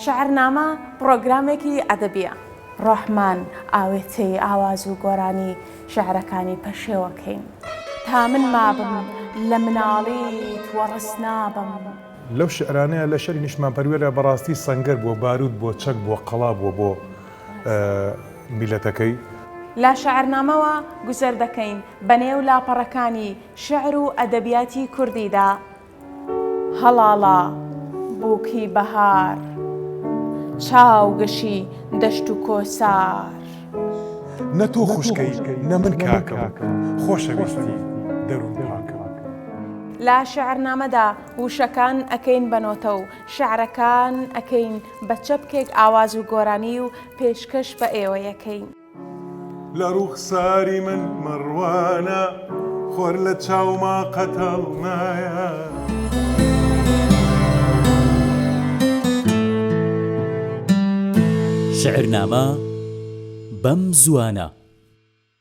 شعرنامە پڕۆگرامێکی ئەدەبییە. ڕۆحمان ئاوێتەی ئاواز و گۆرانی شعرەکانی پەشێوەکەین. تا من مابم لە مناڵیت وەڕس نابم. لەو شیعرانەیا لە شیعری نیشتمانپەروەریا بەڕاستی سەنگەر بووە، باروت بووە، چەک بووە، قەڵا بووە بۆ میللەتەکەی. لە شیعرنامەوە گوزەر دەکەین بە نێو لاپەڕەکانی شیعر و ئەدەبیاتی کوردیدا. هەڵاڵە بووکی بەهار، چاو گەشی دەشت و کۆسار. نە تۆ خوشکەی نە من کاکم، خۆشەویستی دەروون پاکم. لە شیعرنامەدا وشەکان ئەکەین بە نۆتە و شیعرەکان ئەکەین بە چەپکێک ئاواز و گۆرانی و پێشکەش بە ئێوەیەکەین. لە ڕوخساری من مەڕوانە، خۆر لە چاوما قەت هەڵنایە. شیعرنامە بەم زووانە.